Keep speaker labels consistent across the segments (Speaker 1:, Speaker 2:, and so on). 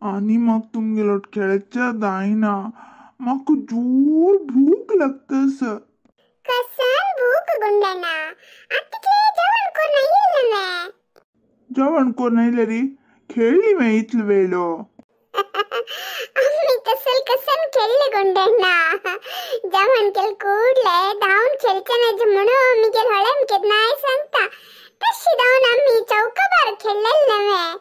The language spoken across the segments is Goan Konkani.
Speaker 1: आनी म्हाका तुमगेलो खेळच्या जायना, म्हाका जोर भूक लागतस.
Speaker 2: कसन भूक गुंडण्णा, आतां जेवण करून येयलें वे?
Speaker 1: जेवण करून येयलें री, खेळ्ळी वे इतलो वेळो?
Speaker 2: आम्ही कसल कसन खेळले गुंडण्णा, जेवण केल ಕೂಡ್ಲೆ धावून खेळचे नज म्हणून मिगेल होळेम केन्नाय सांगता. तशी धावून आम्ही चौकोबार खेळलेले नव्हे,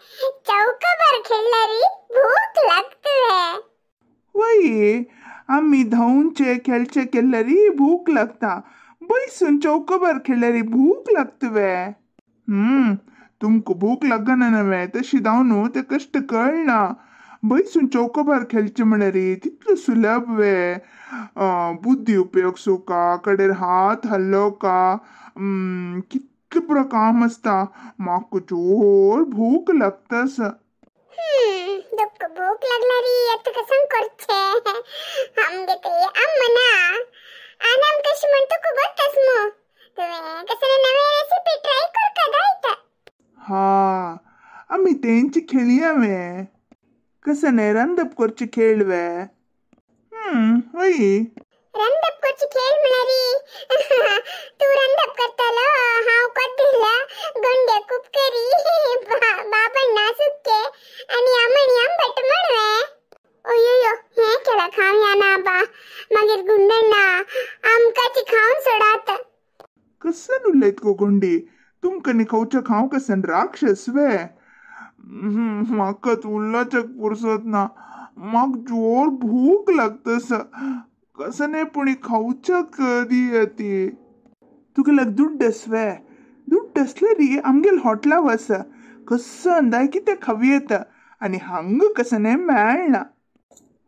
Speaker 2: चौकोबार खेळल्यारी भूक लागतवे.
Speaker 1: वय आम्ही धावूनचे खेळचे केल्यारी भूक लागता, बैसून चौकोबार खेळल्यारी भूक लागतवे. तुमकां भूक लागना नव्हे, तशी धावून ते कश्ट कळना. बैसून चौकोबार खेळचे म्हळ्यार तितलो सुलभ वे? बुद्धी उपयोग सुका, कडेर हात हल्लो का, कितलें पुरो काम आसता. म्हाका जोर भूक लागतास.
Speaker 2: तुका भूक लागला री, आतां कसं करचें? आमगे ते अम्मा ना आनी कशी म्हण तुका गोत्तास मू, तुवें कसले नवे रेसिपी ट्राय करका दायता.
Speaker 1: हा आमी तेंची खेळया वे, कसं नाही रंदप करचे खेळ वे. वय
Speaker 2: रंदप करचे खेळ म्हळ्यारी तूं रंदप करतलो, हांव कद्देल, गोंड्या खूब करी, बाबण्णा सुके आनी आमणी आंबट म्हणवे. ओयोयो हें खेळाक हांव येना बा, मागीर गुंडण्णा आमकांची खावन सोडात.
Speaker 1: कसन उलयत गो गोंडी, तुमकां न्ही खावच्याक हांव कसन राक्षस वे? म्हाका उल्लाच्याक पुरसत ना, म्हाका जोर भूक लागतस. कसं नाही पुणी खावच्याक दी ती. तुका लाग दुड्ड आसवे? दुड्ड आसले री आमगेल हॉटला वस, कसं अंदाय कितें खावी येता आनी हांगा कसं नाही मेळना.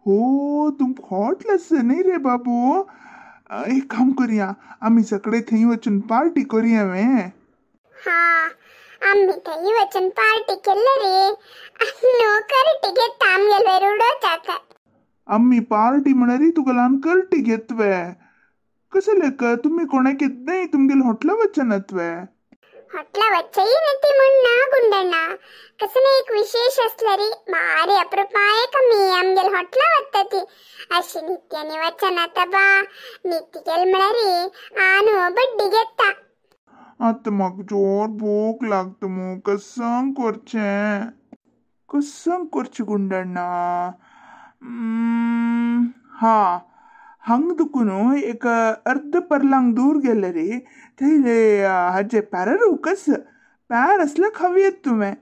Speaker 1: हो तुमकां हॉटल आसा न्ही रे बाबू, एक काम करुया, आमी सगळे थंय वचून पार्टी करुया वे.
Speaker 2: हा आम्ही थंय वचून पार्टी केल्ले रे, नो करटी घेता आमगेल वेर उडोवच्याक.
Speaker 1: आमी पार्टी म्हळ्यार तुका ल्हान करटी घेतवे. कसं लेख तुमी कोणाक येत नाही तुमगेल हॉटला वचनात वे?
Speaker 2: हॉटला वचई नती म्हण ना गुंडण्णा, कसं नाही एक विशेष असलं री भारी अप्रुपाय आमी आमगेल हॉटला वता ती. अशी नित्यानी वचनात बा, नित्य केल म्हळ्यार आनो बड्डी घेता.
Speaker 1: आतां म्हाका जोर भूक लागता मू, कसं करचें कसं करचें गुंडण्णा? हा हांगा दुखून एक अर्द परलांग दूर गेले रे, थंय हाजे पॅर कस पॅर असले खावी येत तुवें.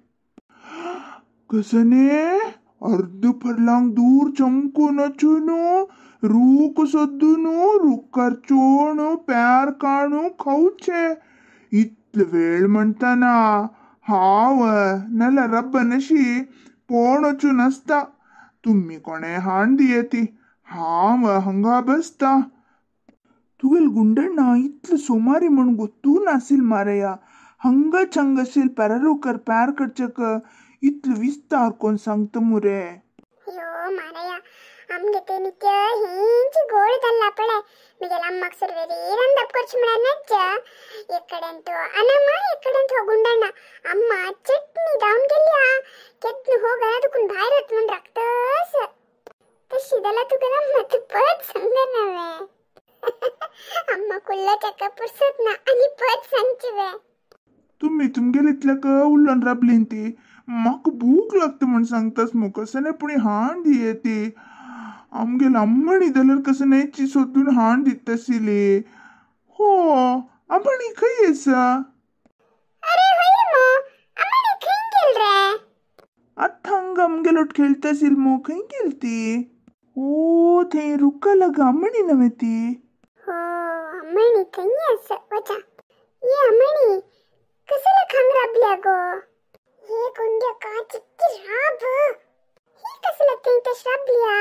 Speaker 1: कसं न्ही अर्द परलांग दूर चमकून वचून रूख सोदून रुखार चोण प्यार काडून खावचें. इतलो वेळ म्हणटना हांव नाल्यार रब्ब नशी पोण वचून आसता. तुमी कोणें हाण दियेती, हांव हांगा बसता. तुगेल गुंडण्णा इतलो सोमारी म्हण गोत्तू नासील मारया, हांगाच हांगा आशील पॅरारोकर प्यार करचेक इतलो विस्तार कोण सांगता मुरे.
Speaker 2: यो मारया आमगे ते नित्य हेंची गोळ जाल्ला पळय, मिगेल अम्माक सुरवेरी रंदप करचें म्हळ्यार नज्ज. एक कडेन तो अनम्मा, एक कडेन तो गुंडण्णा. अम्मा चटणी धांवन गेल्या, केन्ना हो घरा दुखून भायर वच म्हण राखतस. तशी जाल्यार तुगेल अम्मा तूं पद सांगना वे. अम्मा कुल्ल्याच्या पुरसत ना आनी पद सांगची वे.
Speaker 1: तुमी तुमगेल इतल्याक उलोवन राबलीं ती, म्हाका भूक लागता म्हण सांगतास मू, कसं नाही पुणी हाण दियेती. आमगेल अम्मणी जाल्यार कसं नाही सोदून हाण दिताशिल्ली. हो आमणी खंय आसा?
Speaker 2: अरे हय मो, अम्मणी खंय गेल रे?
Speaker 1: आतां हांगा आमगेलोट खेळटाशील मू, खंय गेल ती? ओ थंय रुखा लागा अम्मणी नव्हे ती.
Speaker 2: हो अम्मणी खंय आसा? वचा ये अम्मणी कसले खांग राबल्या गो? हे गुंड्या का चिक्की राब, ही कसले थंय तश राबल्या?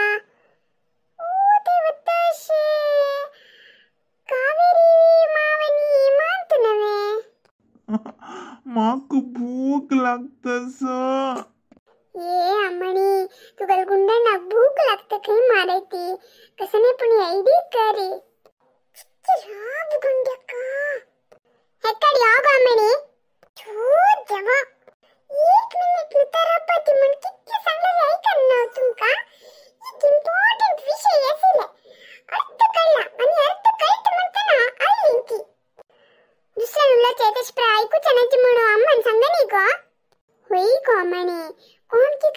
Speaker 2: ओ ते वत्ताशे कावेरी मावनी मांत नव्हे.
Speaker 1: म्हाका भूक लागतस.
Speaker 2: ये अम्मणी तुगेल गुंडण्णाक भूक लागता खंय मारयती, कसं नाही पूण येयदी करी. चिक्की राब गुंड्या का हेकड यो गो अम्मणी. छू देवा, एक मिनिट नुतर रब्बा ती म्हण कितके सांगलेले ऐकन ना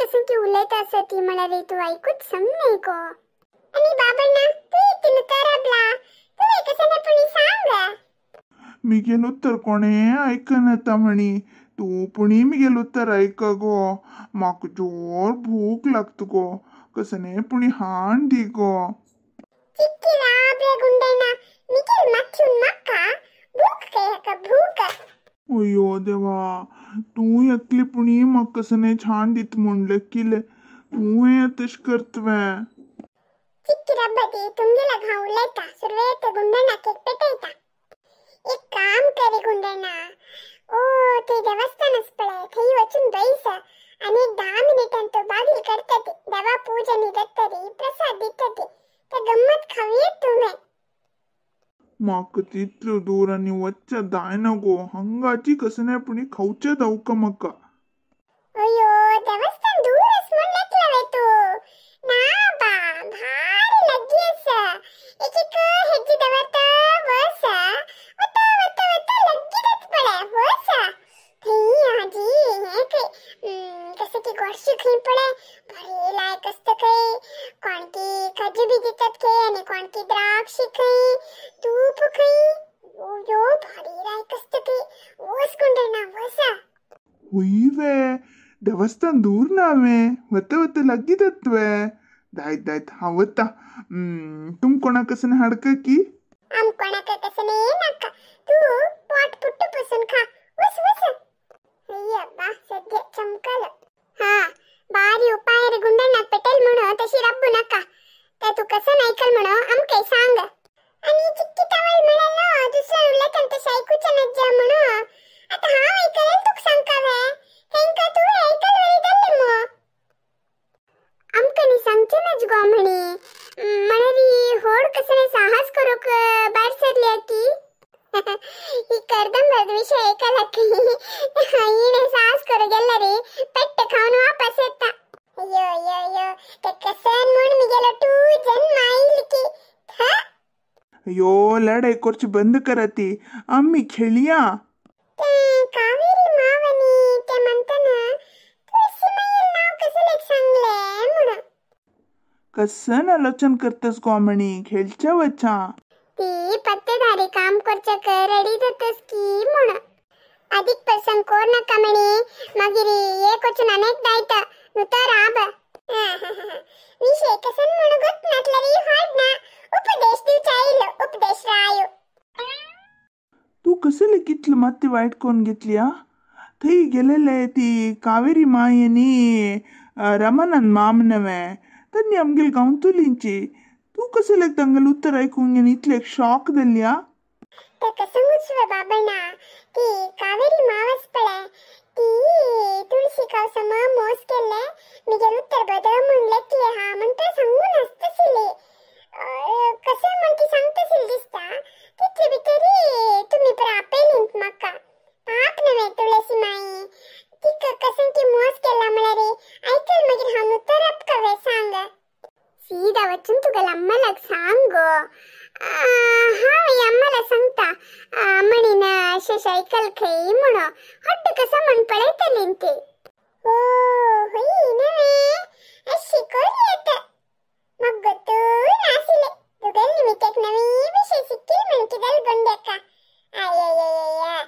Speaker 2: कसं की उलयता आसा ती म्हळ्यार तूं आयकूच सम न्हय गो. आनी बाबण्णा तूं इतून उतर तुवें कसं पुणी सांग.
Speaker 1: मिगेल उत्तर कोणे आयकनाता म्हणी तूं पुणी मिगेल उत्तर आयक गो. म्हाका जोर भूक लागता गो, कसने पुणी हाण दी गो.
Speaker 2: चिक्की राब रे गुंडण्णा, मिगेल माथ्यून म्हाका भूक खंय हाका भूक.
Speaker 1: अय्यो देवा, तूं एकली पुणी म्हाका कसने छान दित म्हूण लेखिले, तुवें तशें करतवें.
Speaker 2: चिक्की रब्बती तुमगेला हांव उलयता, सुरवेत गुंडण्णाक एक पेटयता. एक काम करी गुंडण्णा, ओ थंय देवस्थान आसा पळय थंय वचून बैस आनी एक 10 मिनटान तो बागील करता ती देवा पूजन जातरी प्रसाद दिता ती ते गम्मत खावयेत तुवें.
Speaker 1: म्हाका तितलो दूर आनी वच्चा जायना गो, हांगाची कसने पुणी खावचें जावका म्हाका.
Speaker 2: अयो देवस्थान दूर आसा म्हूण लेखलें तूं? ना बा, भारी लागीं आसा. एक एक हेज्जी दवरता बस वता वता वता लागीं जाता पळय बस. थंय हाजी हें खंय कसं की गोडशें खंय पळय बरें लायक आसता खंय, कोणकी काजू बी दितात खंय आनी कोणकी द्राक्षी खंय तूप खंय. यो भारी लायक आसता खंय, वस गुंडण्णा वस.
Speaker 1: हुय वे देवस्थान दूर ना वे, वता वता लागीं जाता वे. दायत दायत हांव वता. तुम कोणाक कसने हाडका की?
Speaker 2: आम कोणाक कसने नाका, तूं पोट पुट्टू पसून खा, वस वस. अय्यब्बा सद्या चमकल. हा बारी उपाय रे गुंडण्णाक पेटेल म्हणून तशी रब्बू नाका, ते तूं कसं आयकल म्हणून आमकां सांग. आनी चिक्की तवळ म्हळ्यार दुसरो उलयता तशें आयकुचें नज्जा म्हणून आतां हांव आयकलें तुका सांगका वे, तेंकां तुवें आयकल वरी जाल्लें मू. आमकां न्ही सांगचें नाच गो म्हणी म्हळ्यार होड कसलें साहस करूंक भायर सरल्या की ही कर्दंबर्द विशय आयकला की हिणें साहस करूंक गेल्ला रे पेट्ट खावन वापस येता. अयो अयो अयो ते कसन म्हूण मिगेलो टू जन्म आयली की.
Speaker 1: अयो लढाई करची बंद करा ती, आमी खेळया.
Speaker 2: ते कावेरी मावनी ते म्हणतना तुळशी माईल नाव कसं लेख सांगलें म्हणून.
Speaker 1: कसन आलोचन करतस गो म्हणी, खेळच्या वचा.
Speaker 2: ती पत्तेदारी काम करच्याक रेडी जातस की म्हणून. अधिक प्रसंग कोर नाका म्हणी, मागीर एक वचून अनेक दायता नुतो राब. विशय कसन म्हणून गोत नातल्यार हाड ना, उपदेश दिवचा आयलो उपदेश रायो.
Speaker 1: तूं कसले कितलं मात्ती वायट कोण घेतली आ? थंय गेलेले ती कावेरी माई आनी रमानंद माम नवे तांणी आमगेले गांवतुलींची, तूं कसले तांगेलें उत्तर आयकूंक घेवन इतलें शॉक जाली आ?
Speaker 2: ताका सांगूच वे बाबण्णा, ती कावेरी मावस पळय ती तुळशी कावसम मोस केल्ले मिगेल उत्तर बदल म्हूण लेखले हा म्हणटा सांगून आसतशिल्ली. कशें म्हण ती सांगतशिल्ली दिसता, तितले भितरी तुमी परा आपयलींत म्हाका. पाप नवे तुळशी माई तिका कसं की मोस केला म्हळ्यार आयकल मागीर हांव उत्तर आपकावे सांग. सीदा वचून तुगेल्या अम्मालाक सांग गो. हांव अम्माला सांगता म्हणीन अशें आयकल खंय म्हणून हट्ट कसो म्हण पळयतली ती. ओ हय नवे अशी करी येता म्हाका गोत्तू नाशिल्लें तुगेले निमित्याक नवी विशय शिकील म्हण किदेल गोंड्याका. आयययय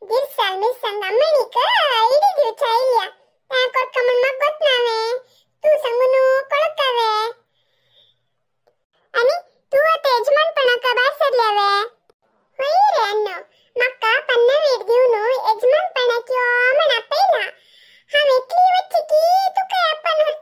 Speaker 2: गिरसाल मिरसांग अम्मणीक इडी दिवच्या आयल्या तें कोरका म्हण म्हाका गोत ना वे, तूं सांगून कळकावे. आनी तूं आतां यजमानपणाक भायर सरल्या वे? हय रे अन्नो, म्हाका पन्नावेर दिवन यजमानपणाक यो म्हण आपयला. हांव एकली वच्ची की तुका आपान व्हरतली?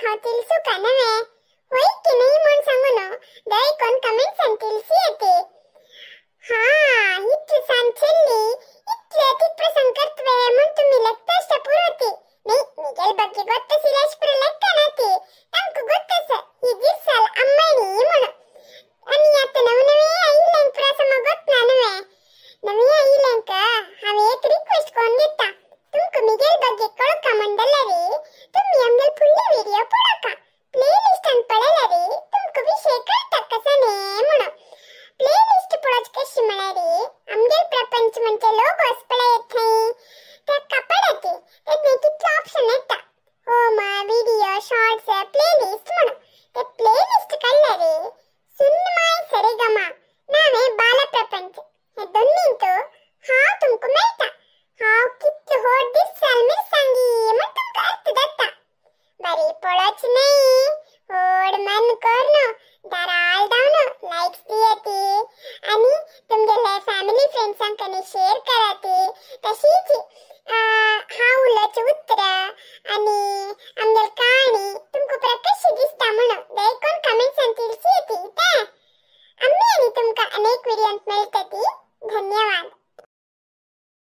Speaker 2: हांव तिलसुका नवें होय की न्हय म्हूण सांगू न्हू दयकोन कमेंट्सान तिलसी येते. हा इतले सान चेल्ली इतले अतीक प्रसंग करतवे म्हूण तुमी लेखता पुरोती न्ही. मिगेल ಬಗ್ಗೆ ಗೊತ್ತಿಲ್ಲ ಲೆಕ್ಕನಾತಿ ತಮಕು ಗೊತ್ತಸ ಈ ದಿರ್ಸಾಲ ಅಮ್ಮಣಿ म्हणून. आनी आतां नवे नवे आयिल्ल्यांक पुरा समा गोत ना नवे नवे आयिल्ल्यांक हांवें एक रिक्वेस्ट कोन्न दिता. तुमकां मिगेल ಬಗ್ಗೆ कळोका म्हणडल्यार तुमी आमगेल फुडले व्हिडिओ पळोवका. प्ले लिस्टान पळयल्यार तुमकां विशय कळटा कसो न्ही म्हणून. प्ले लिस्ट पळोवची कशी म्हळ्यार आमगेल प्रपंच म्हणजे लोगोस पळयत थंय त्या कपडाती तेन्ना कितलो ऑप्शन येता home video shorts play list म्हणून. ते प्ले लिस्ट काडल्यार सुन्नमाय सरिगमा नावे बालप्रपंच हे दोन्हींतू हांव तुमकां मेळटा. हांव कितले होड दिसाल मिरसांगी म्हूण तुमकां अर्थ जाता. बरी पळोवची न्हय होड मन करून दाराल धांवन लायक्स दियाती आनी तुमगेले फॅमिली फ्रेंड्सांक आनी शेअर कराती. तशीच हांव उलोवचें उतरां आनी आमगेली काणी तुमकां परत कशी दिसता म्हणून दयकोन कमेंट्सान तिलसी येती. आमी आनी तुमकां अनेक व्हिडियोंत मेळटा.